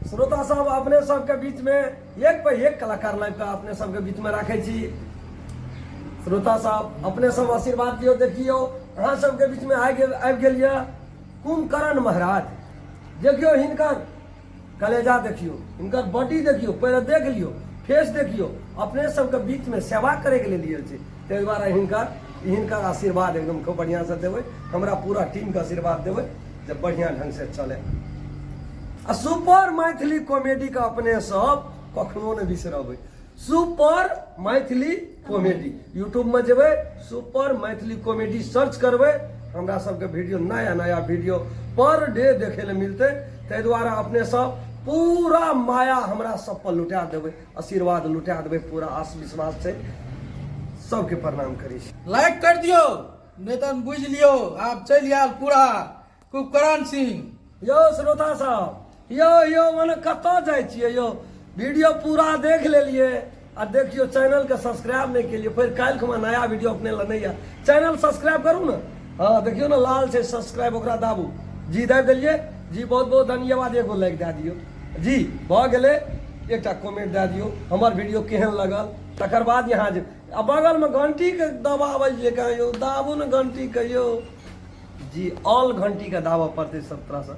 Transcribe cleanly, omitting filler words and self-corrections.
श्रोता सब, अपने सबके बीच में एक पर एक कलाकार लाबि कऽ अपने सबके बीच में राखै छी। श्रोता सब, अपने सब आशीर्वाद दियौ। देखियौ, अहाँ सबके बीच में आबि गेल यऽ कुंभकर्ण महाराज। देखियौ, हिनकर कलेजा देखियौ, हिनकर बॉडी देखियौ, पहिले देख लियौ, फेस देखियौ। अपने सबके बीच में सेवा करैके लेल आयल छै, ताहि दुआरे हिनकर हिनकर आशीर्वाद एकदम खूब बढ़िआँसँ देबै। हमरा पूरा टीमके आशीर्वाद देबै जे बढ़िआँ ढङ्गसँ चलै। आ सुपर मैथिली कॉमेडीके अपने सब कखनो नहि बिसरबै। सुपर मैथिली कॉमेडी, यूट्यूबमे जेबै, सुपर मैथिली कॉमेडी सर्च करबै, हमरा सबके वीडियो, नया नया वीडियो पर डे देखै लए मिलतै। ताहि दुआरे अपने सब पूरा माया हमरा सब पर लुटा देबै, आशीर्वाद लुटा देबै, पूरा आस विश्वास छै। सबके प्रणाम करै छी। लाइक कर दियौ, नहि तऽ बुझि लियौ आब चलि आयल पूरा कुभकर्ण सिंह। यौ श्रोता सब, यौ यौ, मने कतऽ जाइ छियै यौ? वीडियो पूरा देख लेलियै आ देखियौ, चैनलके सब्सक्राइब नहि केलियै, फेर काल्हि खुमा नया वीडियो अपने लए नहि आयत। चैनल सब्सक्राइब करू ने। हँ, देखियौ ने, लाल छै सब्सक्राइब, ओकरा दाबू। जी, दाबि देलियै जी, बहुत बहुत धन्यवाद। एगो लाइक दए दियौ जी, भऽ गेलै। एकटा कमेंट दए दियौ, हमर वीडियो केहन लगल। तकर बाद यहाँ जे आ बगलमे घंटीके दबाबै जे कहियौ, दाबू ने घंटीके यौ जी। ऑल घंटीके दाबऽ पड़तै सब तरहसँ।